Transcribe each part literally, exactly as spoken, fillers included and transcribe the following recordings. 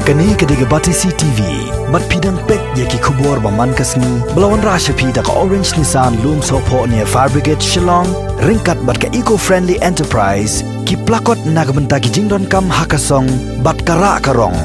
Kane ka dei ka Batesi T V. Bad phi dang peit ïa ki khubor ba man ka sngi ba la wanrah sha phi da ka Orange Nissan Lumsohphoh near Fire Brigade Shillong, ryngkat bad ka Eco Friendly Enterprise, ki plakot na ka bynta ki jingdonkam ha ka song bad ka rah ka rong.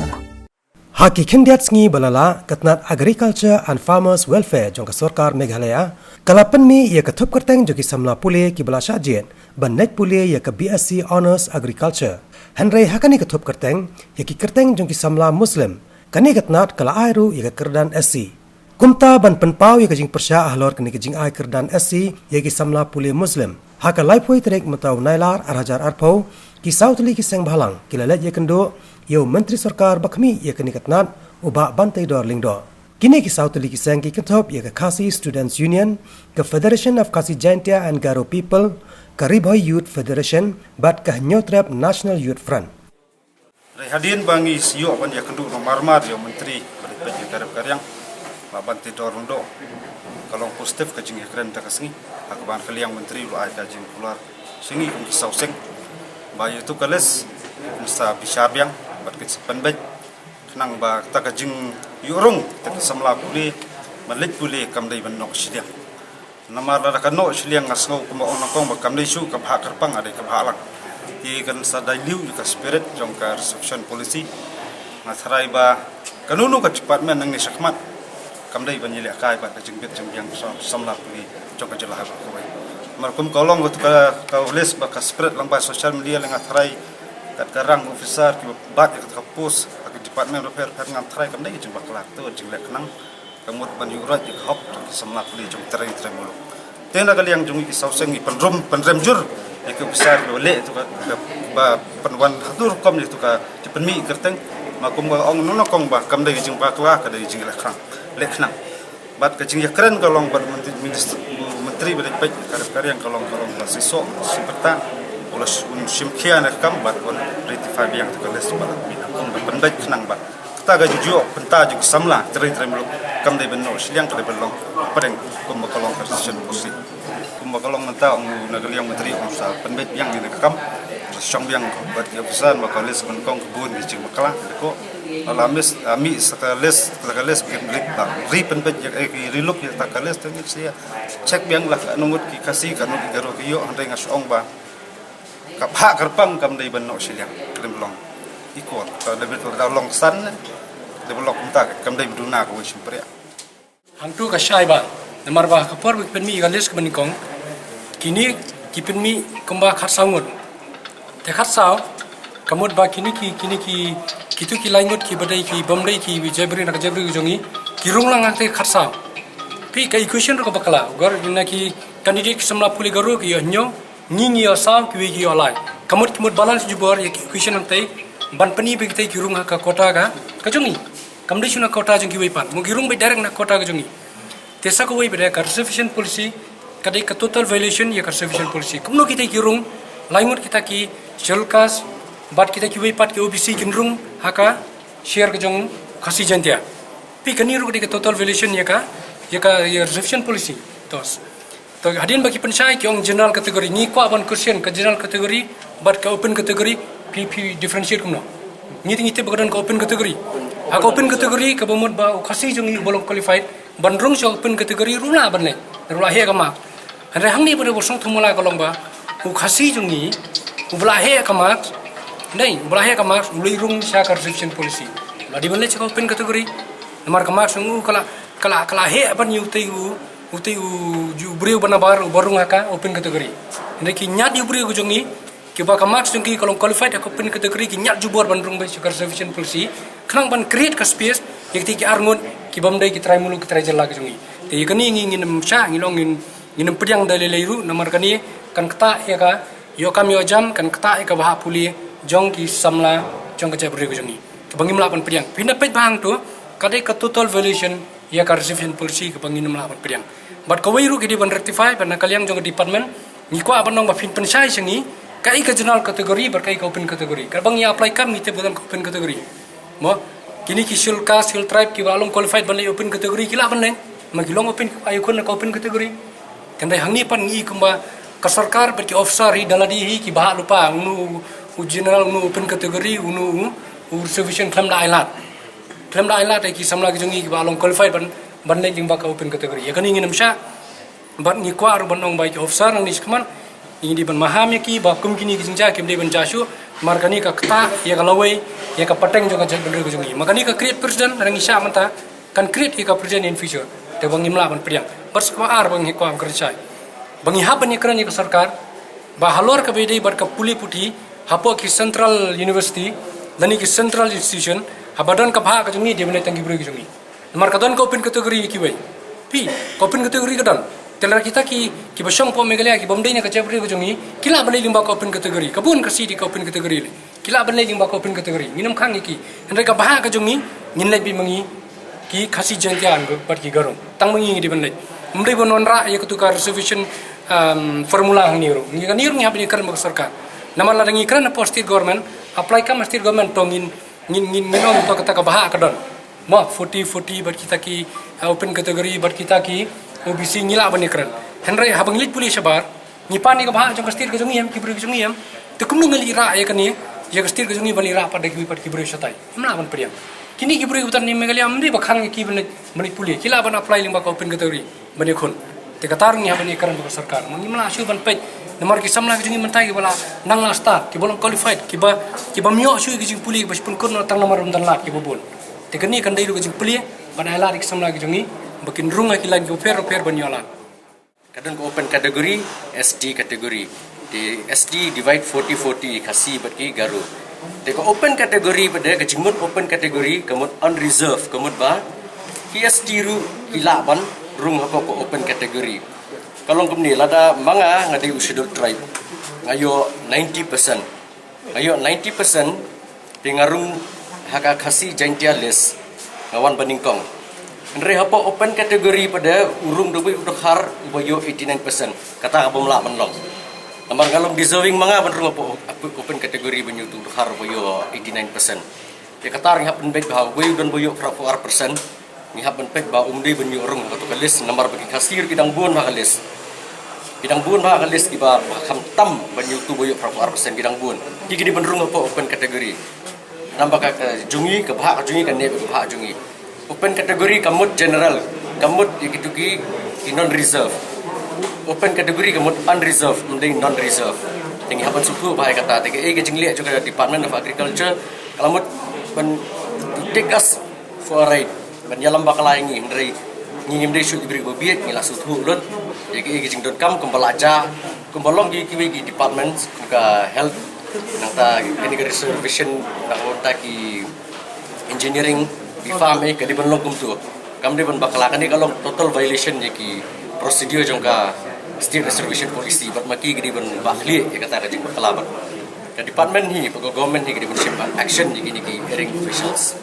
Ha ki khyndiat sngi ba la lah, ka tnat Agriculture and Farmers Welfare jong ka Sorkar Meghalaya ka la pynmih ïa ka thup kyrteng jong ki samla pule kiba la shah jied ban leit pule ïa ka B S c Honours Agriculture. Hynrei ha kane ka thup kyrteng, ïa ki kyrteng jong ki samla Muslim, kane ka tnat ka la ai ruh ïa ka kyrdan S C. Kumta, ban pynpaw ïa ka jingpyrshah halor kane ka jingai kyrdan S C ïa ki samla pule Muslim, ha ka laiphew tarik mynta u Nailar ar hajar arphew, ki saw tylli ki seng bhalang ki la leit ïakynduh ïa u Myntri Sorkar ba khmih ïa kane ka tnat, u Bah Banteidor Lyngdoh. Kine ki saw tylli ki seng ki kynthup ïa ka Khasi Students Union, ka Federation of Khasi Jaintia and Garo People, ka Ri Bhoi Youth Federation bad ka Hynñiewtrep National Youth Front. Hynrei hadien ba ngi ïoh ban ïakynduh noh marmar ïa u Myntri ba dei peit ïa ka rep ka riang, Bah Banteidor Lyngdoh, ka long positive ka jingïakren mynta ka sngi, ha kaba ka liang Myntri u la ai ka jingkular sha ngi kum ki saw seng ba ïa tu ka list kan sa bishar biang bad kan sa pynbeit, khnang ba kata ka jingïuh rung kata ka samla pule ban leit pule kam dei ban noh shiliang. Namar lada ka noh shiliang nga sngew kumba ong nyngkong ba kam dei shuh ka bhah kyrpang, ka dei ka bhah lang. Te kan sa dilute ïa ka spirit jong ka reservation policy. Nga tharai ba kano kano ka department nangne shakhmat kam dei ban ïalehkai bad ka jingbit jingbiang ka samla pule jong ka jylla ha kawei. Namar kum ka long ka, ka list bad ka spread lang bad social media, lada nga tharai kat ka rank officer kiba bat ïa kata ka post ha ka department bapher bapher, nga tharai kam dei ka jingbakla, ka dei ka jingleh khnang. Ka mut ban ïuh rai ïa ka hok jong ki samla pule jong trai trai muluk. Te na ka liang jong ngi ki saw seng ngi pynrem, pynrem jur ïa ki officer kiba leh ïa tu ka, ka, ba pynwan ha tu rukom ïa tu ka jingpynmih kyrteng. Ma kum ba ong nyngkong ba kam dei ka jingbakla, ka dei ka jingleh khnang, leh khnang. Bad ka jingïakren ka long bad Myntri, Myntri ba dei peit ïa ka rep ka riang ka long, ka long ba shisha, shi pyrta u la shim khia na ka kam bad un rectify biang tu ka list ba la mih, kum ba pynbeit khnang bad kata ka jingïoh bynta jong ki samla trai trai muluk kam dei ban noh shiliang, ka dei ban long pdeng kum ba ka long ka reservation policy. Kum ba ka long mynta ong na ka liang Myntri ong sa pynbeit biang ïa ka kam, sa shong biang bad ki officer ba ka list ban kong ka bun ki jingbakla ka dei ko. La mih, ah, mih sa ka list, sa ka list ba kin ri, ba ri pynbeit ïa, eh, ki ri look ïa ta ka list, te ngi sa check biang la ka ngut ki Khasi, ka ngut ki Garo ki ïoh, hynrei nga shu ong ba ka bhah kyrpang kam dei ban noh shiliang, ka dei ban long equal, ka dei ban long san, ka dei ban long kumta, kam dei ban duna kawei shympriah. Hangtu ka shai ba, namar ba ka por ba ki pynmih ïa ka list kaba nyngkong, kine ki pynmih kumba khatsaw ngut. Te khatsaw, ka mut ba kine ki, kine ki, kitu ki lai ngut kiba dei ki bym dei ki jaitbynriew na ka jaitbynriew ka jong ngi, ki rung lang hangta khatsaw. Phi, ka equation ruh ka bakla, u Garo na ki candidate ki samla pule Garo ki ïoh hynñiew, ngi ngi ïoh saw, kiwei ki ïoh lai. Ka mut ki mut balance jubor ïa ki equation hangta ban pyni ba kita ki rung ha ka quota ka, ka jong ngi. Kam dei shuh na quota jong kiwei pat. Mo ki rung beit direct na quota ka jong ngi. Te sa kawei beit ka reservation policy, ka dei ka total violation ïa ka reservation policy. Kumno kita ki rung, lai ngut kita ki scheduled caste, bad kita kiwei pat ki O B C kin rung ha ka share ka jong Khasi Jaintia. Phi, kane ruh ka dei ka total violation ïa ka, ïa ka, ïa reservation policy. Tos. To, hadien ba ki pynshai ki ong general category, ngi kwah ban question ka general category bad ka open category, phi, phi differentiate kumno? Ngi te ngi tip ba ka don ka open category. Ha ka open category kaba mut ba u Khasi jong ngi uba long qualified ban rung sha open category ruh lah ban leh, ruh lah heh ka mark. Hynrei hangne ba dei ba song thumula ka long ba u Khasi jong ngi uba lah heh ka mark, dei, uba lah heh ka mark u leit rung sha ka reservation policy. Lah dei ban leit sha ka open category. Namar ka mark jong u ka lah, ka lah, ka lah heh ban ïa utei u, utei u, ju briew ba nabar uba rung ha ka open category. Hynrei ki ñiad ïa u briew ka jong ngi kiba ka marks jong ki ka long qualified ha ka open category, ki ñiad jubor ban rung beit sha ka reservation policy khnang ban create ka space ïa kitei ki ar ngut ki bym dei ki trai muluk ki trai jylla ka jong ngi. Te ïa kane ngi, ngin ym shah, ngi long ngin, ngin ym pdiang da lei lei ruh, namar kane kan ktah ïa ka ïoh kam ïoh jam, kan ktah ïa ka bhah pule jong ki samla jong ka jaitbynriew ka jong ngi, kaba ngim lah ban pdiang. Phin da peit ba hangto ka dei ka total violation ïa ka reservation policy kaba ngin ym lah ban pdiang. Bad kawei ruh ki dei ban rectify, bad na ka liang jong ka department ngi kwah ban ong ba phin pynshai sha ngi kaei ka general category bad kaei ka open category. Katba ngi apply kam ngi tip ba don ka open category. Mo, kine ki scheduled caste, scheduled tribe kiba long qualified ban leit open category ki lah ban leit. Ma ki long open, ai khun na ka open category. Hynrei hangne pat ngi kumba ka sorkar bad ki officer hi da lade hi ki bhah lypa, uno u general, uno open category, uno u, u reservation khlem da ai lad. Khlem da ai lad ïa ki samla ki jong ngi kiba long qualified ban, ban leit lyngba ka open category. Ïa kane ngin ym shah. Bad ngi kwah ruh ban ong ba ïa ki officer nangne shakhmat, ngi dei ban maham ïa ki ba kum kine ki jingjia kim dei ban jia shuh. Namar kane ka ktah ïa ka lawei ïa ka pateng jong ka jaitbynriew ka jong ngi. Ma kane ka create precedent, lada ngi shah mynta kan create ïa ka precedent in future. Te ba ngim lah ban pdiang. Bad sa kaba ar ba ngi kwah ban kren shai, ba ngi hap ban ïakren ïa ka sorkar ba halor kaba ïadei bad ka pule puthi hapoh ki central university lane ki central institution, haba don ka bhah ka jong ngi, dei ban leit tang ki briew ki jong ngi. Namar ka don ka open category kiwei. Phi, ka open category ka don. Te lada kita ki, kiba shong hapoh Meghalaya, kiba ym dei na ka jaitbynriew ka jong ngi, ki lah ban leit lyngba ka open category. Ka bun ka seat ka open category lei. Ki lah ban leit lyngba ka open category. Ngin ym khang ïa ki. Hynrei ka bhah ka jong ngi, ngin leit beit ma ngi ki Khasi Jaintia bad ki Garo. Tang ma ngi ngi dei ban leit. Ym dei ban wanrah ïa katu ka reservation, um, formula hangne ruh. Ngi, kane ruh ngi hap ban ïakren bad ka sorkar. Namar lada ngi kren hapoh state government, apply kam state government, to ngin, ngin, ngin, ngin ong to kata ka bhah ka don. Mo, forty forty bad kita ki, uh, open category bad kita ki O B C, ngi lah ban ïakren. Hynrei haba ngi leit pule shabar, ngi pan ïa ka bhah jong ka state ka jong ngi em, ki briew ka jong ngi em. Te kumno ngi leit rah ïa kane, ïa ka state ka jong ngi ban leit rah pat da kiwei pat ki briew shatai? Ym lah ban pdiang. Kine ki briew kiba don ha Meghalaya ym dei ba khang ïa ki ban leit, ban leit pule. Ki lah ban apply lyngba ka open category ban ïakhun. Te kata ruh ngi hap ban ïakren bad ka sorkar. Ma ngim lah shuh ban peit. Namar ki samla ki jong ngi mynta kiba la nang la stad, kiba long qualified, kiba, kiba ym ïoh shuh ïa ki jingpule, kiba shu pynkut noh tang namar ym don lad, kiba bun. Te kane kan dei ruh ka jingplie ban ai lad ïa ki samla ki jong ngi ba kin rung ha ki lain kiba pher bapher ban ïoh lad. Ka don ka open category, S T category. Te S T divide forty forty, Khasi bad ki Garo. Te ka open category pat de, ka jingmut open category ka mut unreserved, ka mut ba ki S T ruh ki lah ban rung hapoh ka open category. Ka long kumne, lada ma nga, nga dei u scheduled tribe, nga ïoh ninety percent. Nga ïoh ninety percent, te nga rung ha ka Khasi Jaintia list, nga wan ba nyngkong. Hynrei hapoh open category pat de, u rung da uwei u dkhar uba ïoh eighty nine percent. Kata ka bym lah ban long. Namar nga long deserving ma nga ban rung hapoh open category ban ïoh utu u dkhar uba ïoh eighty nine percent. Te kata ruh ngi hap ban peit ba ha uwei u don ba ïoh phra phew ar percent. Ngi hap ban peit ba um dei ban ïoh rung ha katu ka list, namar ba ki Khasi ruh ki dang bun ha ka list. Ki dang bun ha ka list kiba, ba kham tam ban ïoh utu ba ïoh phra phew ar percent, ki dang bun. Ki, ki dei ban rung hapoh open category. Namar ka, ka jong ngi, ka bhah ka jong ngi kan neh bad ka bhah jong ngi. Open category ka mut general, ka mut ïa kitu ki, ki non reserve. Open category ka mut unreserved, ym dei non reserve. Te ngi hap ban sngewthuh bha ïa kata. Te kaei ka jingleh jong ka Department of Agriculture ka la mut ban to take us for a ride, ban ïalam bakla ïa ngi, hynrei ngi ngim dei shuh ki briew ba bieit, ngi la sngewthuh lut ïa kiei ki jingdonkam kumba la jia, kumba long ki, kiwei ki departments, kum ka health, nangta kane ka reservation, nangta ki engineering, ki farm, eh, ka dei ban long kumtu. Kam dei ban bakla, kane ka long total violation ïa ki procedure jong ka State Reservation Policy, bad ma ki, ki dei ban bakhlieh ïa kata ka jingbakla, bad ka department hi, bad ka government hi, ka dei ban shim action ïa kine ki erring officials.